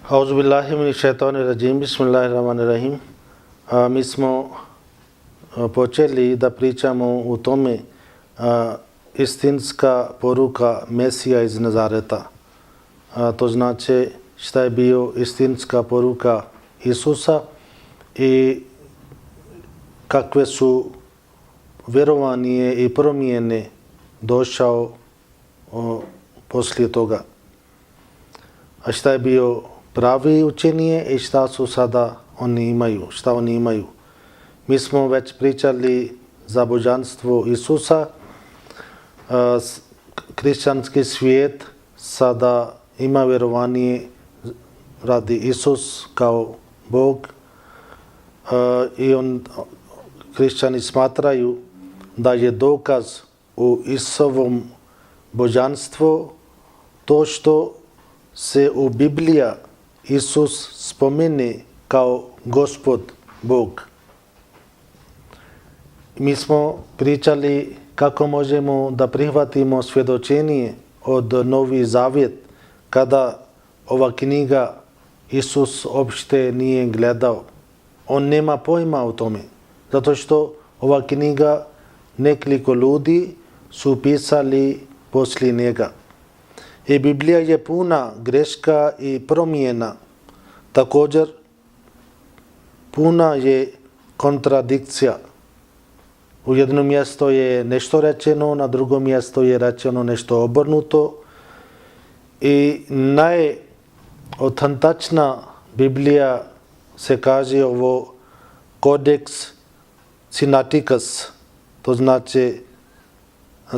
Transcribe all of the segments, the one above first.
Auzubillahiminash-shaytanir-rajim. Bismillahirrahmanirrahim. Mi smo počeli da pričamo o tome istinska poruka Mesija iz Nazareta. To znači šta je bio istinska poruka Isusa i kakve su vjerovanje i promjene došao poslije toga. A šta je bio pravi učenje i šta su sada oni imaju. Mi smo već pričali za božanstvo Isusa. Hrišćanski svijet sada ima vjerovanje radi Isus kao Bog i hrišćani smatraju da je dokaz u Isusovom božanstvu to što se u Biblija Isus spomene kao Gospod Bog. Mi smo pričali kako možemo da prihvatimo svjedočenje od Novi Zavjet kada ova knjiga Isus uopšte nije gledao. On nema pojma o tome, zato što ova knjiga nekoliko ljudi su pisali poslije njega. I Biblija je puna greška i promjena. Također, puna je kontradikcija. U jednom mjestu je nešto rečeno, na drugom mjestu je rečeno nešto obrnuto. I najautentična Biblija se kaže ovo Codex Sinaiticus, to znači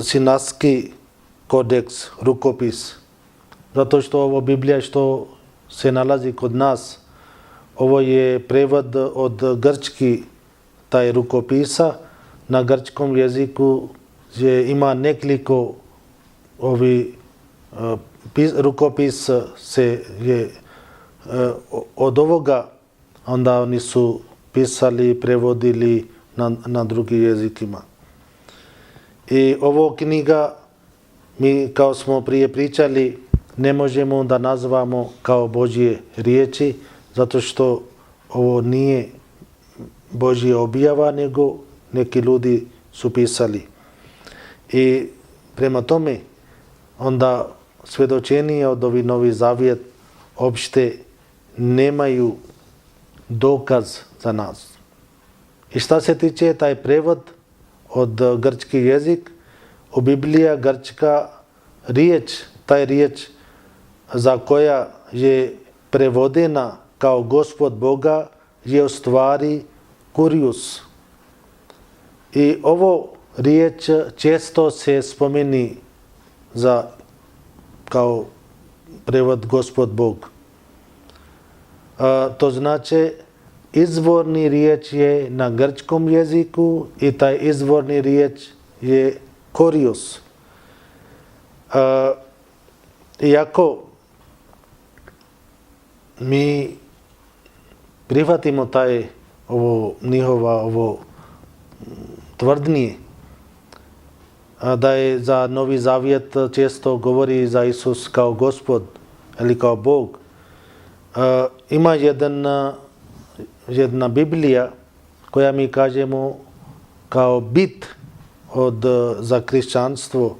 sinatski kodeks, rukopis. Zato što ovo Biblija što se nalazi kod nas, ovo je prevod od grčki taj rukopisa. Na grčkom jeziku ima nekoliko rukopis se je od ovoga, onda oni su pisali, prevodili na drugim jezikima. I ovo knjiga mi, kao smo prije pričali, ne možemo da nazvamo kao Božje riječi, zato što ovo nije Božja objava, nego neki ljudi su pisali. I prema tome, onda svjedočenje od ovih Novi Zavjet uopšte nemaju dokaz za nas. I šta se tiče taj prevod od grčki jezik, u Biblija grčka riječ, taj riječ za koja je prevodena kao Gospod Boga je u stvari Kurios. I ovo riječ često se spomeni kao prevod Gospod Bog. To znači izvorni riječ je na grčkom jeziku i taj izvorni riječ je Kurios. Iako mi prihvatimo njihova tvrdnje da je za Novi Zavjet često govori za Isus kao Gospod ili kao Bog. Ima jedna Biblija koja mi kažemo kao bit za hrišćanstvo.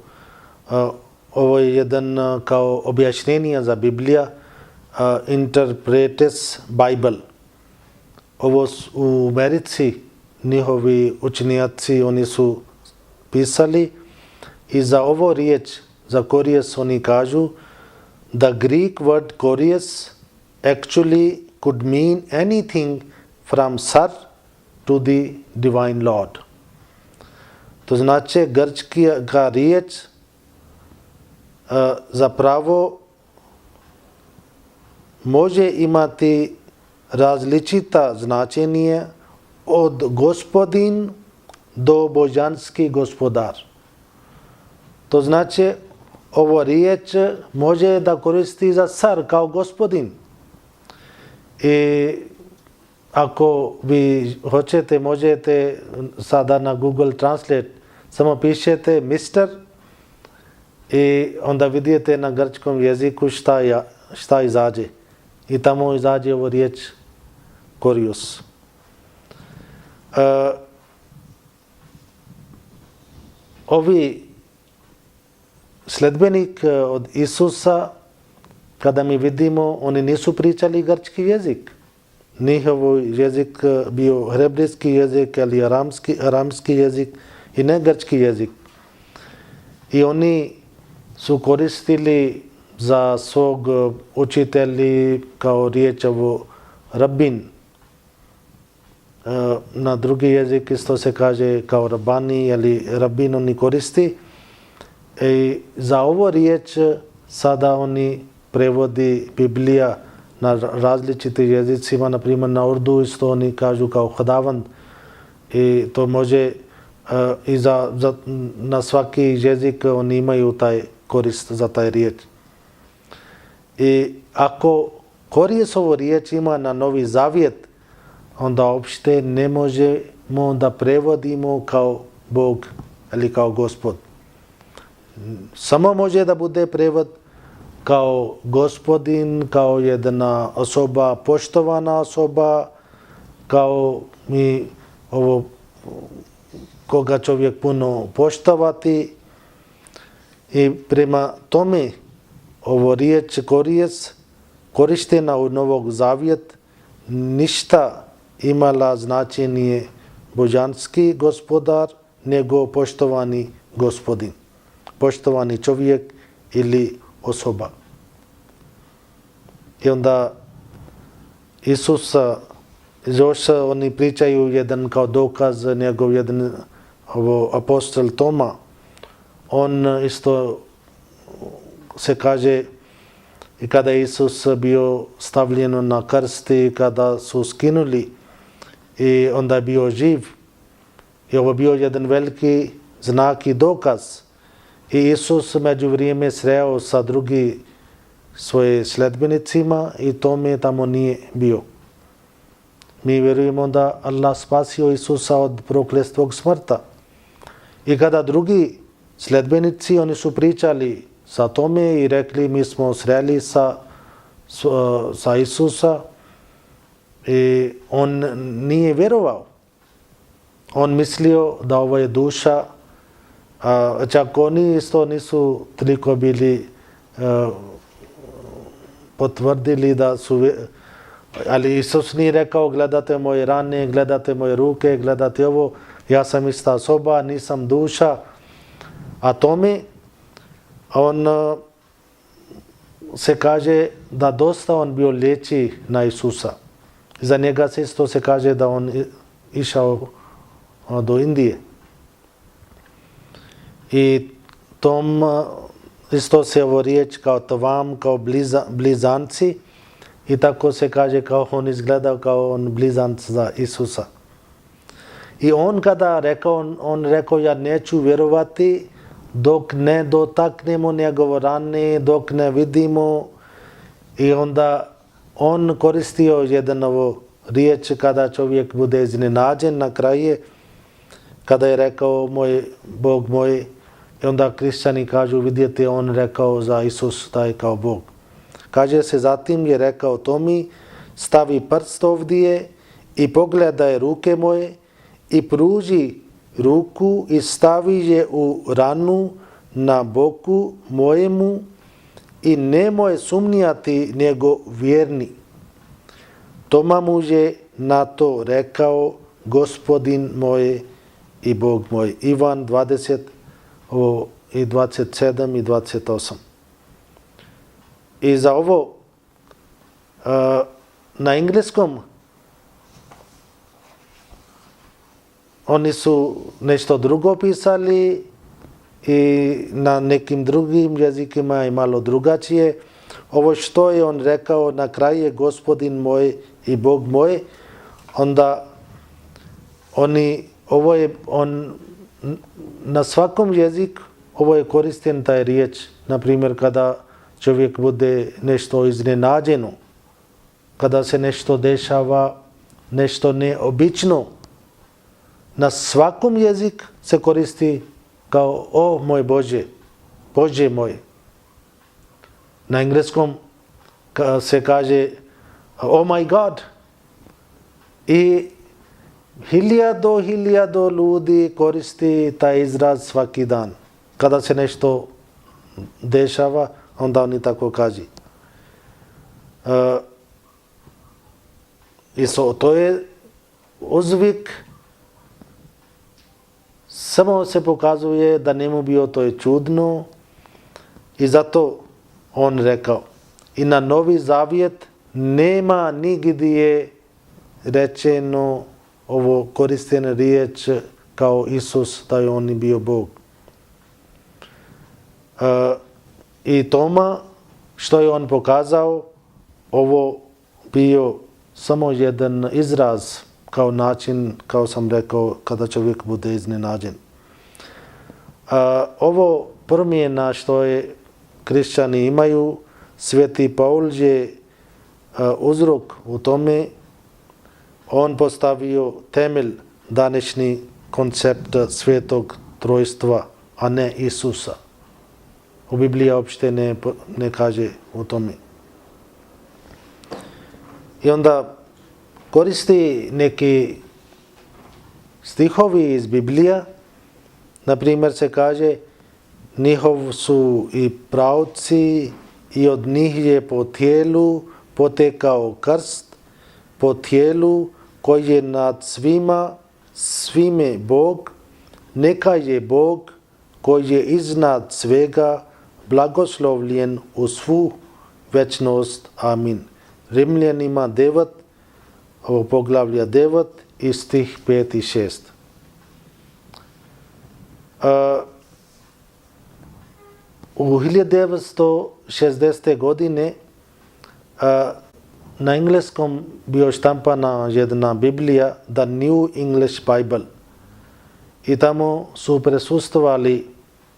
Ovo je jedan kao objašnjenje za Biblija, Interpretes Bible. Ovo u Americi njihovi učenjaci oni su pisali i za ovo riječ, za Kurios, oni kažu the Greek word Kurios actually could mean anything from sir to the divine Lord. To znači grčka riječ zapravo može imati različita značenje od gospodin do božanski gospodar. To znači ovo riječ može da koristi za car kao gospodin. I ako vi hoćete, možete sada na Google Translate samo pišete mister i onda vidite na grčkom jeziku šta izađe. i tamo izađe ovo riječ Kurios. Ovi sledbenik od Isusa, kada mi vidimo, oni nisu pričali grčki jezik. Njihov jezik bio hebrejski jezik ili aramski jezik i ne grčki jezik. I oni su koristili za svog učitelji kao riječ ovo rabin. Na drugi jezik isto se kaže kao rabani ili rabin oni koristi. I za ovo riječ sada oni prevodi Biblija na različitim jezicima, na primjer na urdu isto oni kažu kao Hudavand i to može i na svaki jezik oni imaju taj korist za taj riječ. I ako Kuriosovo riječ ima na Novi Zavjet, onda uopšte ne možemo da prevodimo kao Bog ili kao Gospod. Samo može da bude prevod kao gospodin, kao jedna osoba, poštovana osoba, kao mi ovo koga čovjek puno poštovati. I prema tome ovo riječ Kurios korištena u Novog Zavjet ništa imala značenje božanski gospodar, nego poštovani gospodin, poštovani čovjek ili osoba. I onda Isusa, još oni pričaju jedan kao dokaz, njegov jedan apostol Toma, on isto se kaže i kada je Isus bio stavljen na krst i kada su skinuli i onda je bio živ i ovo bio jedan veliki znak i dokaz. I Isus među vrijeme sreo sa drugi svoje sledbenicima i tome tamo nije bio. Mi vjerujemo da Allah spasio Isusa od prokletstva smrta. I kada drugi sledbenici, oni su pričali sa tome i rekli mi smo sreli sa Isusa i on nije vjerovao. On mislio da ovo je duša, čak oni isto nisu toliko bili potvrdili da su, ali Isus nije rekao gledate moje rane, gledate moje ruke, gledate ovo, ja sam ista osoba, nisam duša. A tome on se kaže da dosta on bio liječi na Isusa. Za njega se isto se kaže da on išao do Indije. I tom isto se ovo riječ kao tovam, kao blizanci i tako se kaže kao on izgledao kao on blizanc za Isusa. I on kada rekao, on rekao ja neću vjerovati dok ne dotaknemo njegove rane, dok ne vidimo. I onda on koristio jedan ovo riječ kada čovjek bude iznenađen na kraju, kada je rekao moj Bog moj, i onda kršćani kažu vidjeti on rekao za Isus da je kao Bog. Kaže se zatim je rekao Tomi stavi prst ovdje i pogledaj ruke moje i pruži ruku i stavi je u ranu na boku mojemu i nemoj sumnjati nego vjerni. Toma mu je na to rekao Gospodin moj i Bog moj. Ivan 20 i 27 i 28. I za ovo na engleskom oni su nešto drugo pisali i na nekim drugim jezikima je malo drugačije. Ovo što je on rekao na kraju je Gospodin moj i Bog moj, onda ovo je on na svakom jeziku ovo je koristen taj riječ. Na primjer kada čovjek bude nešto iznenađeno, kada se nešto dešava, nešto neobično, na svakom jezik se koristi kao o moj Bože, Bože moj. Na engleskom se kaže oh my God. I hiljado ljudi koristi taj izraz svaki dan. Kada se nešto dešava, onda oni tako kažu. I to je uzvik, samo se pokazuje da njemu bio to je čudno i zato on rekao. I na Novi Zavjet nema nigdje rečeno ovo koristena riječ kao Isus da je on bio Bog. I Toma, što je on pokazao, ovo bio samo jedan izraz kao način, kao sam rekao, kada čovjek bude iznenađen. Ovo promjena što je kršćani imaju, Sveti Paul je uzrok u tome, on postavio temelj današnji koncept svetog trojstva, a ne Isusa. U Bibliji uopšte ne kaže o tome. I onda koristi neki stihovi iz Biblija, na primjer se kaže njihov su i pravci i od njih je po tijelu potekao krst, po tijelu koji je nad svime Bog, neka je Bog koji je iznad svega blagoslovljen u svu večnost. Amin. Rimljanima 9, ovo poglavlja 9 i stih 5 i 6. U 1960. godine na engleskom bio štampana jedna Biblija, The New English Bible. I tamo su prisustvovali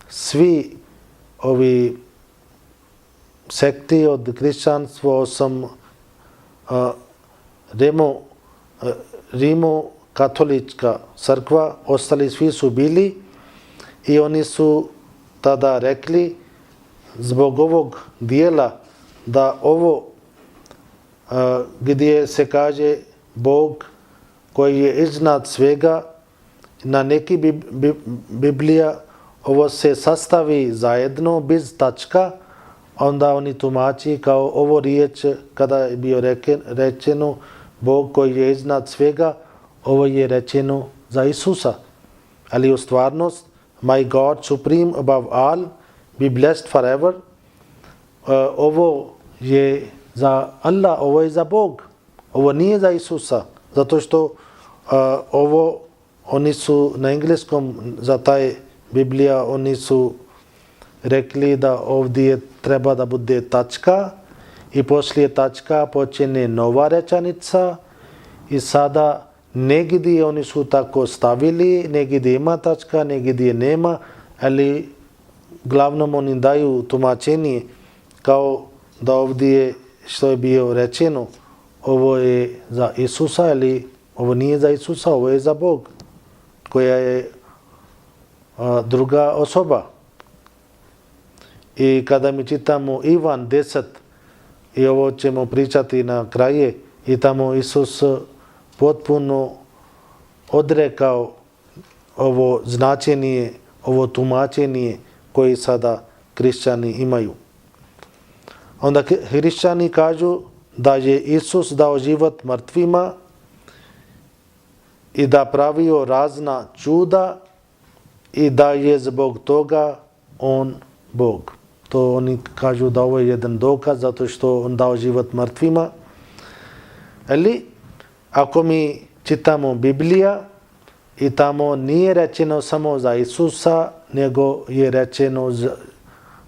svi ovi sekti od kršćanstva, osim Rimokatolička crkva, ostali svi su bili i oni su tada rekli zbog ovog dijela da ovo gdje se kaže Bog koji je iznad svega, na neki Biblija ovo se sastavi zajedno bez tačka, onda oni tumači kao ovo riječ kada je bio rečeno Bog koji je iznad svega, ovo je rečeno za Isusa. Ali u stvarnost, my God supreme above all, be blessed forever, ovo je za Allah, ovo je za Bog. Ovo nije za Isusa, zato što ovo oni su na engleskom za taj Biblija, oni su rekli da ovdje treba da bude tačka i poslije tačka počne nova rečenica i sada negdje oni su tako stavili, negdje ima tačka, negdje nema, ali glavnom oni daju tumačenje kao da ovdje što je bio rečeno, ovo je za Isusa, ali ovo nije za Isusa, ovo je za Bog, koja je druga osoba. I kada mi čitamo Ivan 10, i ovo ćemo pričati na kraje, i tamo Isus potpuno odrekao ovo značenje, ovo tumačenje koje sada kršćani imaju. Onda hrišćani kažu da je Isus dao život mrtvima i da pravio razna čuda i da je zbog toga on Bog. To oni kažu da ovo je jedan dokaz zato što on dao život mrtvima. Ali ako mi čitamo Biblija i tamo nije rečeno samo za Isusa, nego je rečeno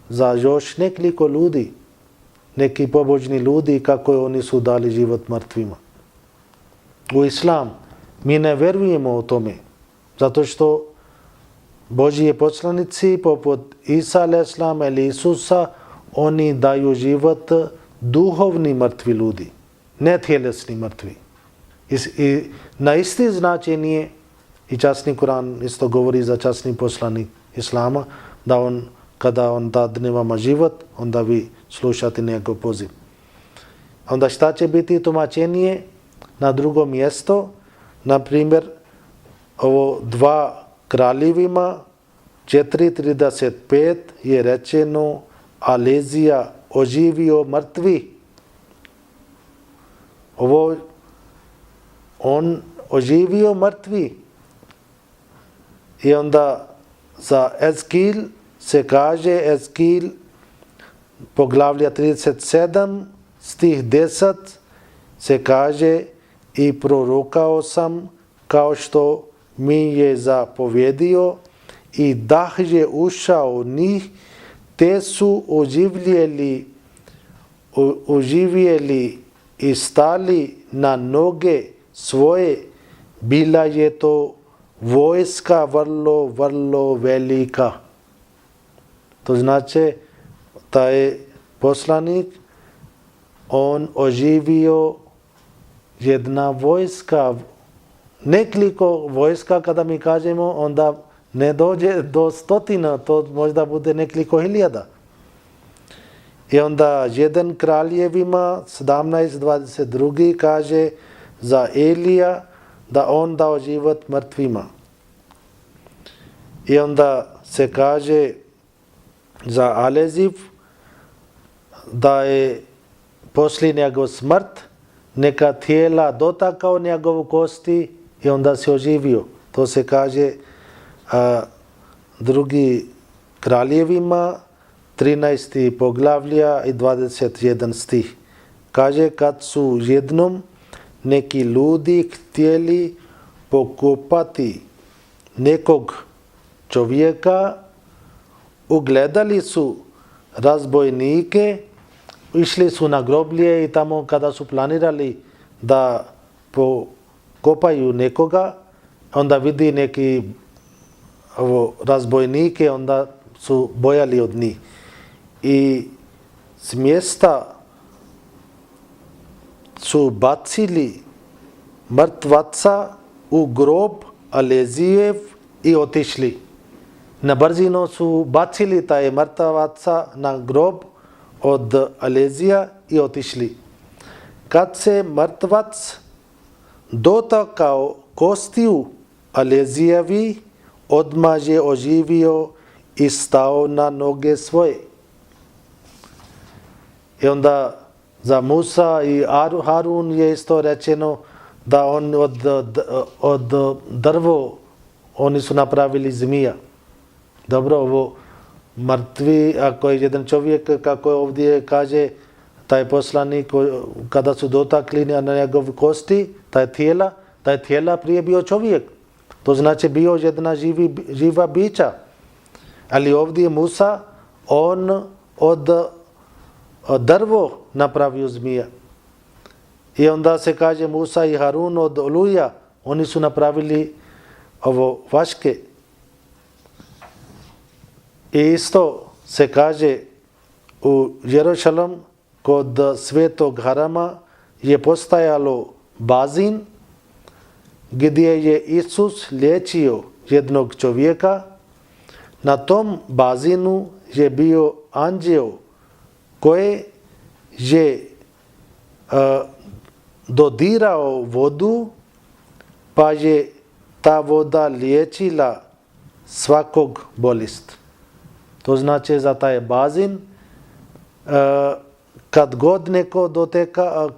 za još nekoliko ljudi, neki pobožni ljudi kako oni su dali život mrtvima. U Islam mi ne vjerujemo o tome, zato što Božji poslanici poput Isa a.s. ili Isusa, oni daju život duhovni mrtvi ljudi, ne tjelesni mrtvi. I na isti značenje i časni Kuran isto govori za časni poslanik Islama, da kada on dadne vama život, onda vi slušate njegov poziv. Onda šta će biti tumačenje na drugo mjesto? Na primjer, ovo 2 Kraljevima 4:35 je rečeno Alezija oživio mrtvi. Ovo on oživio mrtvi. I onda za Ezkil se kaže, Ezkil poglavlja 37 stih 10 se kaže i prorokao sam kao što mi je zapovjedio i dah je ušao u njih, te su oživjeli i stali na noge svoje. Bila je to vojska vrlo, vrlo velika. To znači taj poslanik, on oživio jedna vojska, nekoliko vojska, kada mi kažemo, onda ne dođe do 100, to možda bude nekoliko hiljada. I onda 1 Kraljevima 17:22 kaže za Elija da on dao život mrtvima. I onda se kaže za Aleziv da je poslije njegov smrt neka tijela dotakao njegovu kosti i onda se oživio. To se kaže 2 Kraljevima 13. poglavlja i 21 stih. Kaže kad su jednom neki ljudi htjeli pokopati nekog čovjeka, ugledali su razbojnike, išli su na groblje i tamo kada su planirali da pokopaju nekoga, onda vidi neki razbojnike, onda su bojali od njih. I s mjesta su bacili mrtvaca u grob Alezijev i otišli. Na brzinu su bacili taj mrtvaca na grob od Alezija i otišli. Kad se mrtvac dotakao kostiju Alezijevi, odmah je oživio i stao na noge svoje. I onda za Musa i Harun je isto rečeno da on od drvo oni su napravili zmija. Dobro, ovo mrtvi, ako je jedan čovjek, kako ovdje kaže taj poslanik, kada su dotakli na njegove kosti, taj tijela prije bio čovjek. To znači bio jedna živa bića. Ali ovdje Musa, on od drvo napravio zmija. I onda se kaže Musa i Harun od oluja, oni su napravili ovo vaške. I isto se kaže u Jerusalem kod Svetog Harama je postajalo bazin gdje je Isus liječio jednog čovjeka. Na tom bazinu je bio anđeo koji je dodirao vodu, pa je ta voda liječila svakog bolest. To znači za taj bazin kad god neko doteka,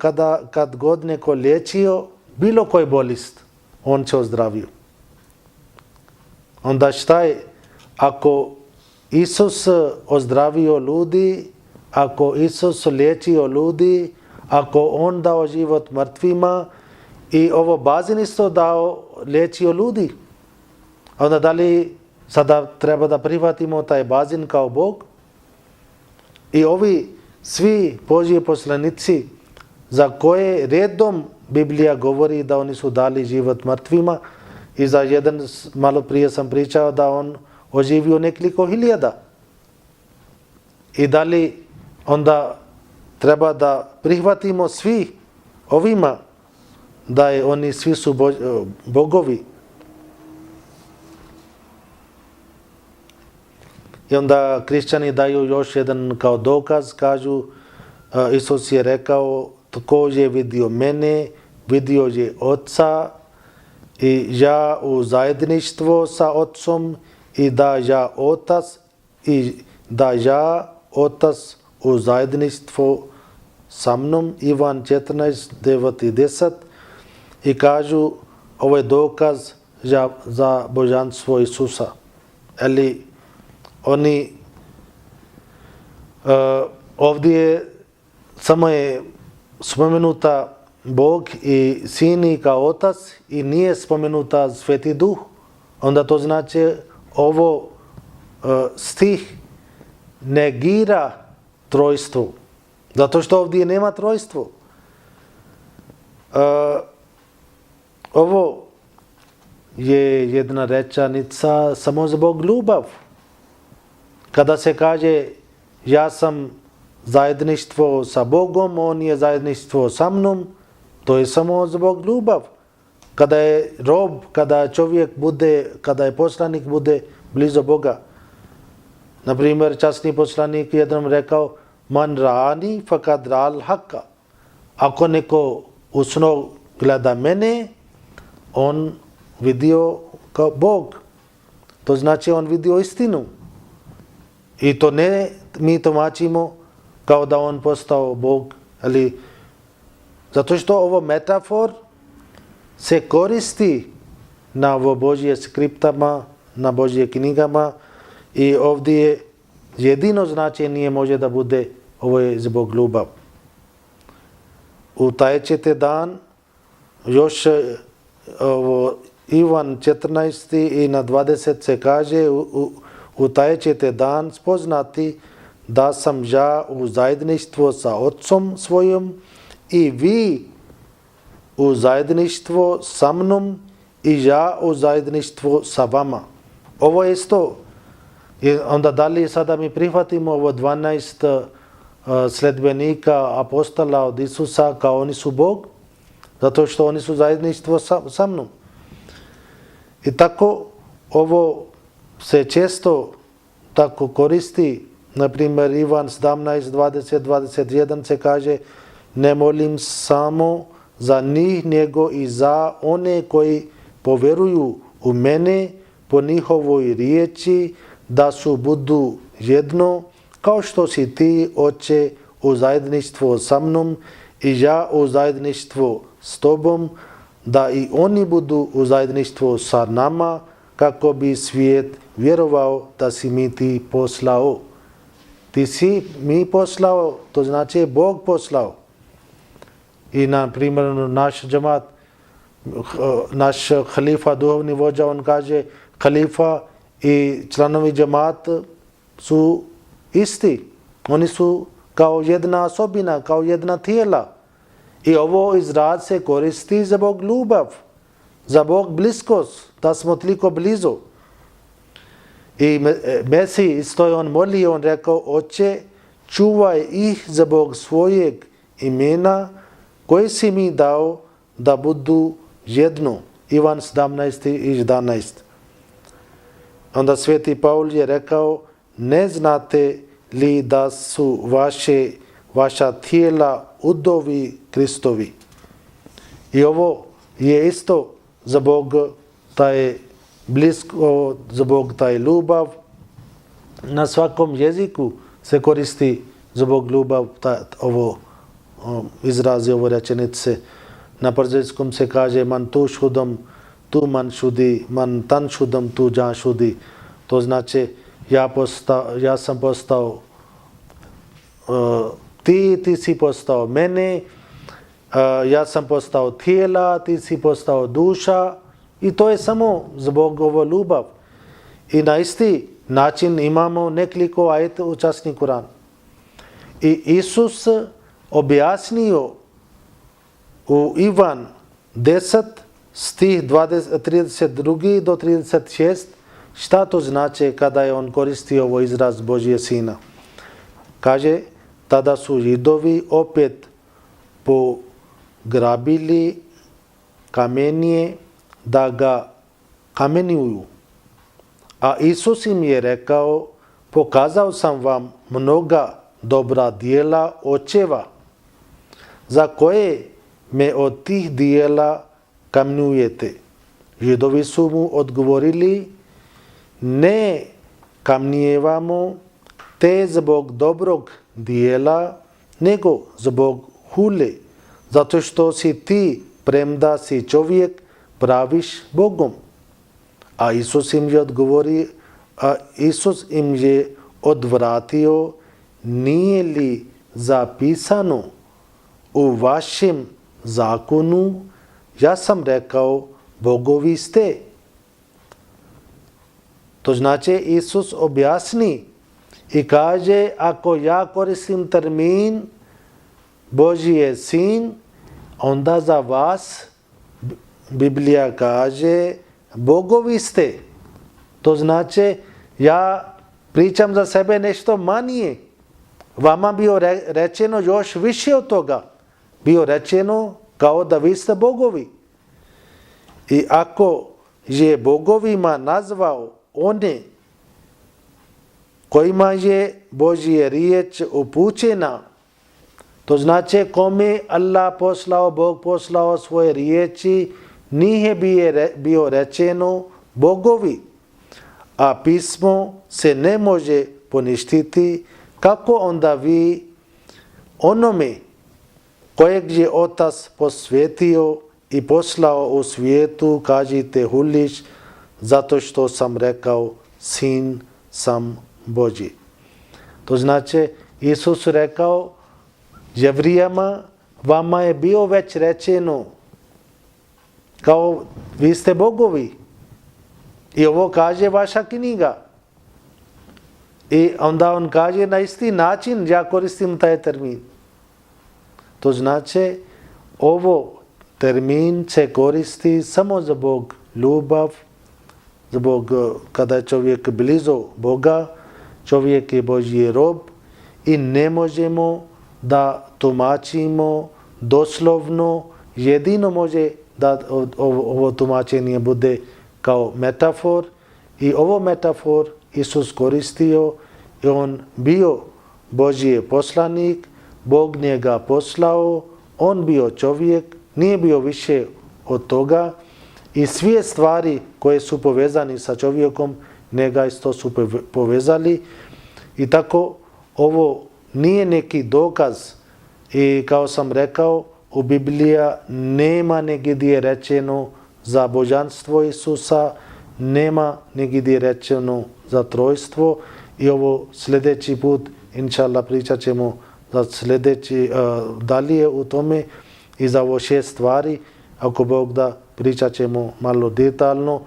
kad god neko liječio bilo koji bolest, on će ozdravio. Onda šta je? Ako Isus ozdravio ljudi, ako Isus liječio ljudi, ako on dao život mrtvima i ovo bazin isto dao liječio ljudi, onda da li sada treba da prihvatimo taj bazin kao Bog? I ovi svi Božji poslanici za koje redom Biblija govori da oni su dali život mrtvima, i za jedan malo prije sam pričao da on oživio nekoliko hiljada. I da li onda treba da prihvatimo svi ovima da je oni svi su bogovi? I onda kršćani daju još jedan kao dokaz, kažu Isus je rekao tko je vidio mene, vidio je Oca, i ja u zajedništvo sa Otcom i da ja Otac u zajedništvo sa mnom. Ivan 14, 9 i 10. I kažu, ovo je dokaz za božanstvo Isusa. Ali oni ovdje samo je spomenuta Bog i Sin kao Otac i nije spomenuta Sveti Duh. Onda to znači ovo stih negira trojstvo. Zato što ovdje nema trojstvo. Ovo je jedna rečenica samo zbog ljubav. Kada se kaže ja sam zajedništvo sa Bogom, on je zajedništvo sa mnom, to je samo zbog ljubav. Kada je rob, kada čovjek bude, kada je poslanik bude blizu Boga. Na primjer, časni poslanik jednom rekao, man rani fakad ral haka. Ako neko u snu gleda mene, on vidio kao Bog. To znači on vidio istinu. I to ne mi tumačimo kao da on postao Bog. Ali zato što ovo metafor se koristi na Božje skriptama, na Božje knjigama i ovdje jedino značenje može da bude ovo je zbog ljubav. U taj ćete dan još Ivan 14 i na 20 se kaže u taj ćete dan spoznati da sam ja u zajedništvu sa Otcom svojim i vi u zajedništvo sa mnom i ja u zajedništvu sa vama. Ovo je isto. I onda da li sada mi prihvatimo ovo 12 sledbenika apostola od Isusa kao oni su Bog? Zato što oni su zajedništvo sa mnom. I tako ovo se često tako koristi. Na primjer, Ivan 17, 20, 21 se kaže ne molim samo za njih, nego i za one koji poveruju u mene po njihovoj riječi, da su budu jedno, kao što si ti, Oče, u zajedništvu sa mnom i ja u zajedništvu s tobom, da i oni budu u zajedništvu sa nama, kako bi svijet vjerovao da si mi ti poslao. Ti si mi poslao, to znači Bog poslao. I na primjer naš džemat, naš halifa, duhovni vođa, on kaže halifa i članovi džemat su isti. Oni su kao jedna osobina, kao jedna tijela. I ovo izraz se koristi za Bog ljubav, za Bog bliskost, da smo toliko blizu. I Mesij isto je on molio, on rekao, Oče, čuvaj ih za Bog svojeg imena, koji si mi dao da budu jedno. Ivan 17 i 11. Onda Sveti Pavol je rekao, ne znate li da su vaša tijela udovi Kristovi. I ovo je isto za Bog taj blisko, za Bog taj ljubav. Na svakom jeziku se koristi za Bog ljubav ovo izrazi, ovo rečenice. Na perzijskom se kaže man tu šudom, tu man šudi, man tan šudom, tu ja šudi. To znači ja sam postao ti si postao mene, ja sam postao tijela, ti si postao duša i to je samo zbog ovo ljubav. I na isti način imamo nekoliko ajeta u časni Kuran. I Isus objasnio u Ivan 10 stih 32 do 36 šta to znači kada je on koristio ovo izraz Božje Sina. Kaže, tada su Židovi opet pograbili kamenje da ga kamenjuju. A Isus im je rekao, pokazao sam vam mnoga dobra djela očeva. za koje me od tih dijela kamnjujete? Židovi su mu odgovorili, ne kamnjevamo te zbog dobrog dijela, nego zbog hule, zato što si ti, premda si čovjek, praviš Bogom. A Isus im je odvratio, nije li zapisano u vašem zakonu, ja sam rekao, bogovi ste. To znači Isus objasni i kaže, ako ja koristim termin Božji je sin, onda za vas Biblija kaže, bogovi ste. To znači, ja pričam za sebe nešto manje. Vama bio rečeno još više od toga. Bio rečeno kao da vi ste bogovi. I ako je bogovima nazvao one kojima je Božja riječ upućena, to znači kome Allah poslao, Bog poslao svoje riječi, nije bio rečeno bogovi. A pismo se ne može poništiti, kako onda vi onome kojeg je Otac posvetio i poslao u svijetu kažete huliš, zato što sam rekao sin sam Božji. To znači Isus rekao Jevrijama, vama je bio već rečeno kao vi ste bogovi. I ovo kaže vaša knjiga. I onda on kaže na isti način ja koristim taj termin. To znači ovo termin se koristi samo zbog ljubav, zbog kada je čovjek blizu Boga, čovjek je Božji rob i ne možemo da tumačimo doslovno, jedino može da ovo tumačenje bude kao metafor i ovo metafor Isus koristio i on bio Božji poslanik, Bog njega poslao, on bio čovjek, nije bio više od toga i sve stvari koje su povezani sa čovjekom, njega isto su povezali i tako ovo nije neki dokaz i kao sam rekao, u Biblija nema negdje rečeno za božanstvo Isusa, nema negdje rečeno za trojstvo i ovo sljedeći put, inšallah, pričat ćemo za sljedeći dalje u tome i za ovo 6 stvari, ako Bog da, pričat ćemo malo detaljno,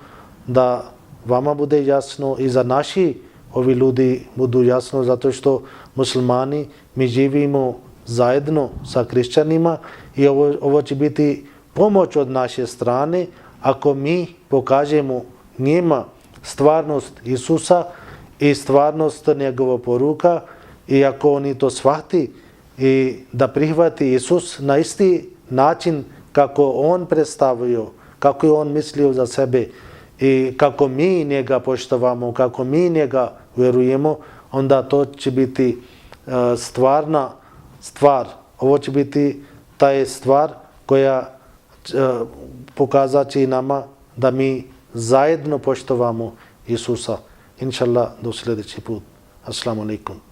da vama bude jasno i za naši ovi ljudi budu jasno, zato što muslimani, mi živimo zajedno sa kršćanima i ovo će biti pomoć od naše strane ako mi pokažemo njima stvarnost Isusa i stvarnost njegova poruka i ako oni to shvati i da prihvati Isus na isti način kako on predstavio, kako je on mislio za sebe i kako mi njega poštovamo, kako mi njega vjerujemo, onda to će biti stvarna stvar. Ovo će biti ta stvar koja pokazat će nama da mi zajedno poštovamo Isusa. Inšallah, do sljedeći put. Assalamu alaikum.